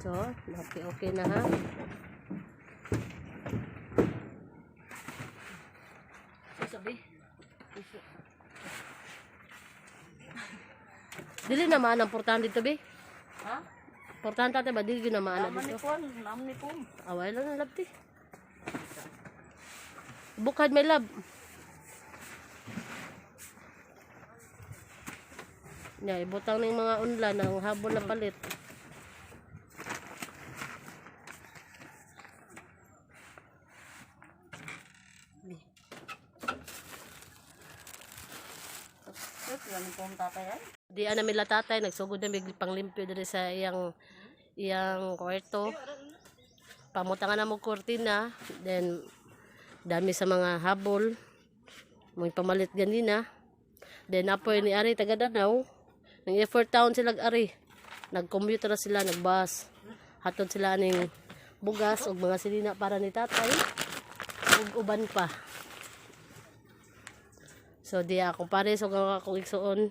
So, okay na ha. Sabi. Dili na maan ang portahan dito, be. Ha? Portahan tate ba? Dili gyud na maan na Naman ni dito. Kuan, naman ni Pum. Away lang na lab ti. Bukad may lab. Nya, ibutang ng mga unla ng habol na palit. Sus, lang ni Pum tatay ay. Di ana mila tatay nagsugod na mig panglimpyo diri sa iyang iyang kwarto. Pamutangan na mo kurtina, then dami sa mga habol. May pamalit ganina. Then apoy ni Ari taga Danau. Nang effort town sila Ari. Nag-commute ra sila, nagbus. Hatod sila aning bugas ug mga silina para ni tatay ug uban pa. So di ako pares ug ang akong igsuon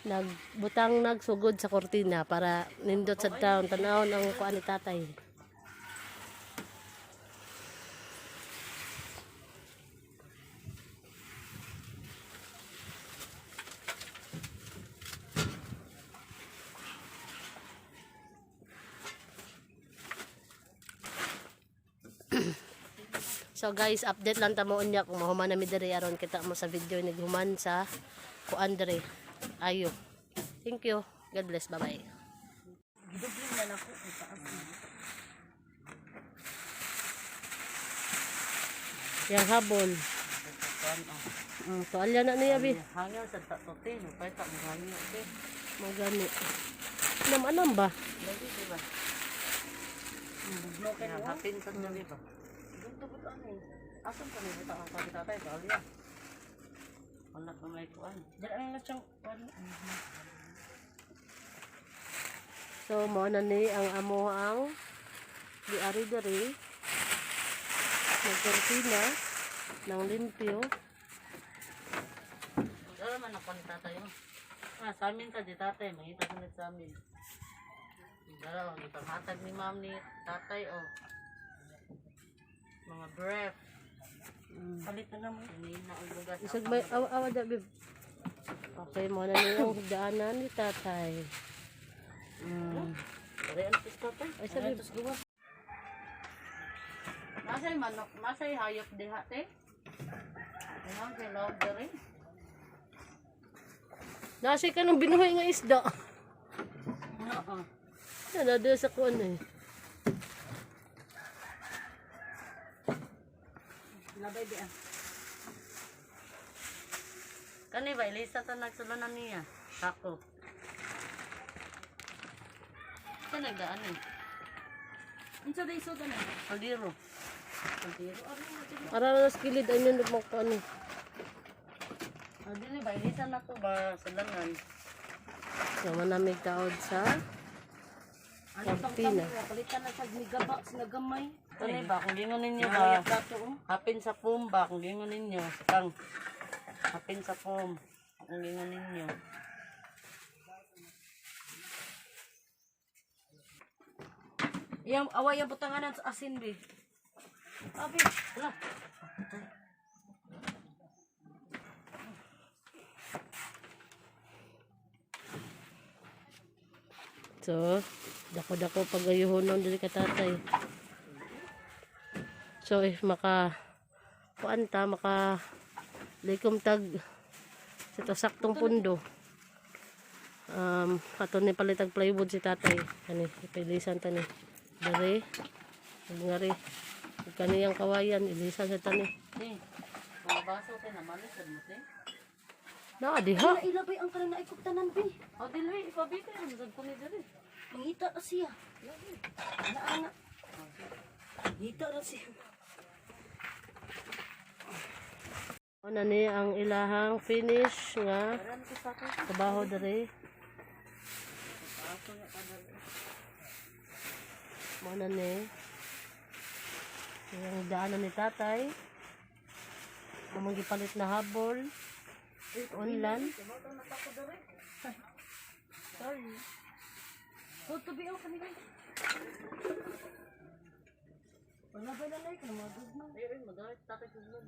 nagbutang nagsugod sa kortina para nindot sa town tanawon ang kuan ni tatay. So guys, update lang ta mo unya kung mahuman na mi diri aron kita mo sa video naghuman sa kuan diri. Ayo. Thank you. God bless. Bye-bye. Gidublin na nako itaas. Yang habol. Kuan oh. Tualya na niya bi. Hangil sa tato te, no pa ta mo hangil te. Mo gani. Nam anam ba? Lagi di ba? Bugno kay hapin sa dali ba? Dugtog ani. Asan pa ni butang ang pagi tatay balya. Wala pa may kuan. Dili na siyang kuan. So mo na ni ang amo ang di ari diri. Nagkortina ng limpyo. Wala man ako ni tatay oh. Ah, sa amin sa di tatay, mangita sa sa amin. Dara, oh, gipanghatag ni ma'am ni tatay oh. Mga breath. Palit na naman. Sinina og bugas. Isag may awa awa da bib. Okay, mo na ni ang daanan ni tatay. Pare ang tis tatay. Ay sabi, Nasay manok, nasay hayop diha te. Ano kay log dere? nasa ka nung binuhay nga isda. Oo. Yan, nado sa kuan eh. Labay di ah. Kani ba Elisa ta nagsulunan niya? Sako. Sa nagdaan eh. Unsa day sud ana? Kaldero. Kaldero. Ano mo sige. Ara na sa kilid ay nindot mo kuan eh. Ah, dili ba Elisa na to ba sulangan? So manamig taod sa Ano pang Kortina. tamo palitan na sa megabox na gamay. Kani ba kung gingon ninyo ba? Plato oh. Hapin sa pom ba kung gingon ninyo? Kang hapin sa pom kung gingon ninyo. Iyang away ang butanganan sa asin be. Abi, Wala. So, dako-dako pagayuhonon diri ka tatay. So, if maka kuan ta maka likom tag sa to saktong pundo. Ato ni palitag plywood si tatay. Kani ipilisan ta ni. Dere. Ug ngari. Ug kaniyang kawayan ilisan sa tani. Te. Mga baso te namalis sad mo te. Na diha. na ilabay ang kanang naikop tanan be. Oh, dili ipabi kay mo sad ko ni diri. Mangita ra siya. Ana ana. Ngita ra siya. Una ni ang ilahang finish nga trabaho dere. Muna ni. Yung daanan ni tatay. Among gipalit na habol. Unlan. Sorry. So, tubi ako kanila. Wala ba na like? Mga gugma. Ayun, magamit tatay ko nun.